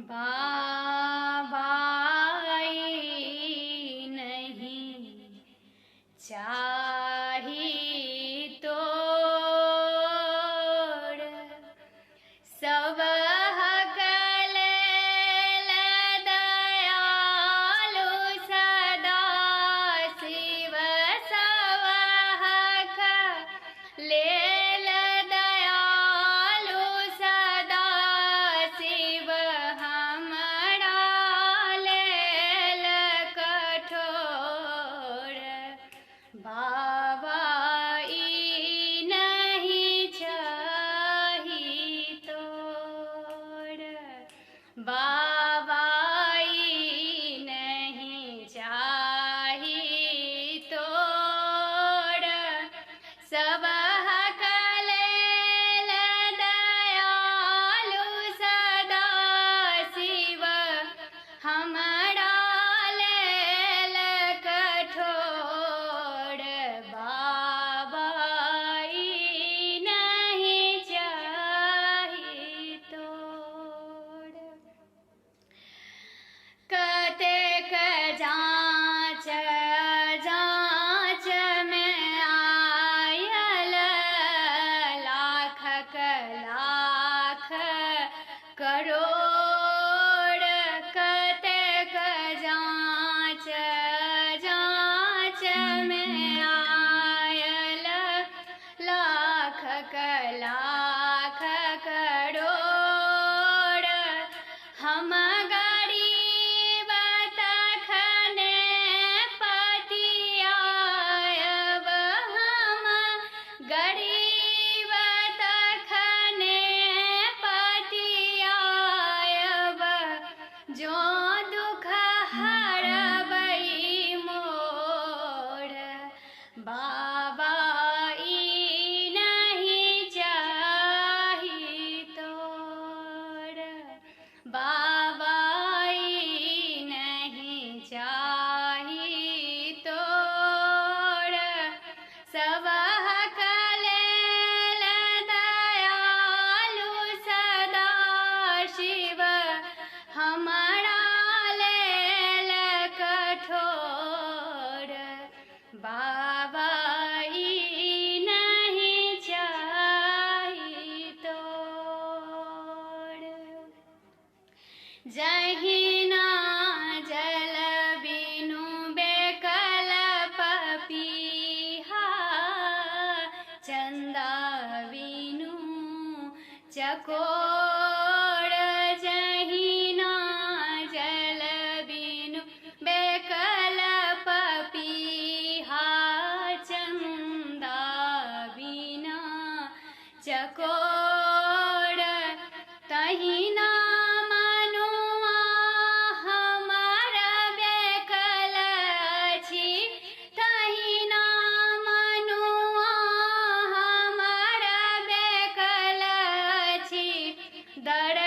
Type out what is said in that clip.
बाबा ई नहीं चाही तोड़, सब लेल दयालु सदा शिव, सबहक लेल दयालु सदा शिव, हमरा लेल कठोर। बाबा ई नहीं चाही तोड़, बाबा ई नहीं चाही तोड़, सबहक लेल दयालु सदा शिव, हमरा लेल कठोर। बाबा ई नहीं चाही तोड़। कतेक जाँच जाँच में आयल, लाखक लाख करोड़, कतेक जाँच जाँच में आयल, लाखक लाख करोड़। हम गरीब तखने पतियायब, हम गरीब तखने पतियायब, जो दुख हरबै मोर। बाबा ई नहीं चाही तोड़, बाबा ई नहीं चाही तोड़, सबहक लेल दयालु सदा शिव, हमरा लेल कठोर। बाबा ई नहीं चाही तोड़। जहिना जल बिनु बेकल पपीहा, चंदा बिनु चकोर, जहिना जल बिनु बेकल पपीहा, चंदा बिना चकोर, तहिना मनुआ हमारा बेकल अछि, तहिना मनुआ हमारा बेकल अछि, दर